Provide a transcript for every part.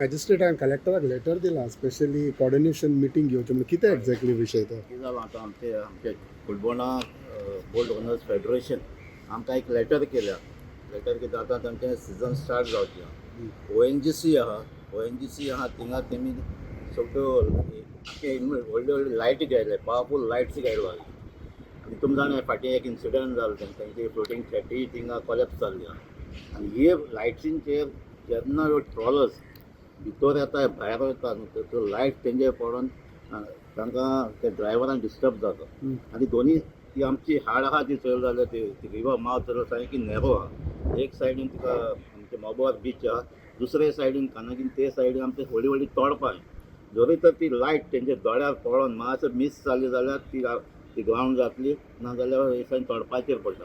मॅजिस्ट्रेटान कलेक्टराक letter दिला, specially coordination meeting घेवचें म्हणून. कितें एक्झॅक्टली विशय तो? कितें जालां, आतां आमचे आमचे कुलबोणा बोट ओनर्स फेडरेशन आमकां एक लेटर केल्या. लेटर कितें, आतां तांचें सिजन स्टार्ट जावचें. ओएनजीसी आहा, ओएनजीसी आहा थिंगा तेमी सगळ्यो आमचे व्हडल्यो व्हडल्यो लायटी घायले, पावरफूल लायट्स घायलो. आनी तुमी जाणा, फाटीं एक इन्सिडंट जालो, तेंची फ्लोटींग जेटी थिंगा कोलॅप्स जाल्ली आहा. आनी हे लायट्सींचेर जेन्ना ह्यो ट्रॉलर्स भितर येता, भायर वता न्हू, त्यो लायट तेंजेर पडोन तांकां ते ड्रायव्हरांक डिस्टर्ब जाता. आनी दोनी ती आमची हाड आहा ती चोयली जाल्यार ती रिवर मावथ सामकी नॅरो आहा. एक सायडीन तिका आमचे मोबोर बीच आहा, दुसरे सायडीन कानागीन, ते सायडीन आमचे व्हडली व्हडली तोडपां. जरी तर ती लायट तेंच्या दोळ्यार पडोन मातसो मीस जाली जाल्यार ती ती ग्रावंड जातली, ना जाल्यार हे सायडीन तोडपाचेर पडटा.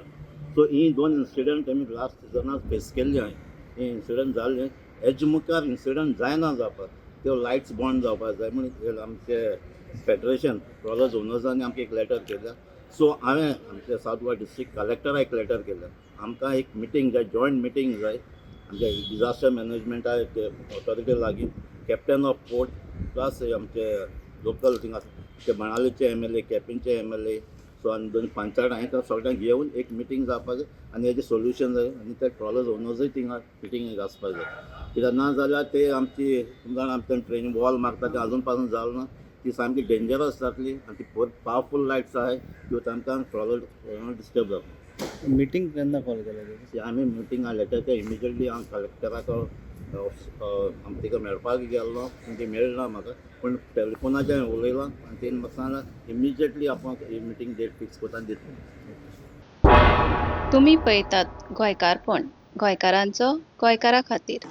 सो ही दोन इन्सिडंट आमी लास्ट सिजनाक फेस केल्ले आहाय. हे इन्सिडंट जाल्ले, हेजे मुखार इन्सिडंट जायना जावपाक त्यो लायट्स बंद जावपाक जाय म्हण हे आमचे फेडरेशन ट्रॉलर्स ओनर्सांनी आमकां एक लेटर केल्या. सो हांवें आमच्या सावथ गोवा डिस्ट्रिक्ट कलेक्टराक एक लेटर केल्या, आमकां एक मिटींग जाय, जॉयंट मिटींग जाय आमच्या डिजास्टर मॅनेजमेंटा ऑथॉरिटी लागीं, कॅप्टन ऑफ पोर्ट प्लस आमचे लोकल थिंगा ते बाणावलेचे एमएलए, केपेंचे एमएलए, सो आनी दोन पंचायत हांवें सगळ्यांक घेवन एक मिटींग जावपाक जाय आनी हेजें सोल्युशन जाय. आनी ते ट्रॉलर्स ओनर्सूय थिंगा मिटींगेक आसपाक जाय, कित्याक ना जाल्यार ते आमची, तुमकां जाणा, आमच्या ट्रेनी वॉल मारता ते अजून पासून जालें ना. ती सामकी डेंजरस जातली आनी ती पावरफूल लायट्स आहाय त्यो, तांकां ट्रॉलर डिस्टर्ब जाता. मिटींग केन्ना कॉल केला? ती आमी मिटींग लेटर ते इमिजिएटली हांव कलेक्टराक आमी तिका मेळपाक गेल्लो, पूण ती मेळना ना म्हाका, पूण टेलिफोनाचेर हांवें उलयलां आनी तेणी म्हाका सांगलां, इमिजिएटली आपूण ही मिटींग डेट फिक्स करता आनी दितलो. तुमी पळयतात गोंयकारपण, गोंयकारांचो गोंयकारा खातीर.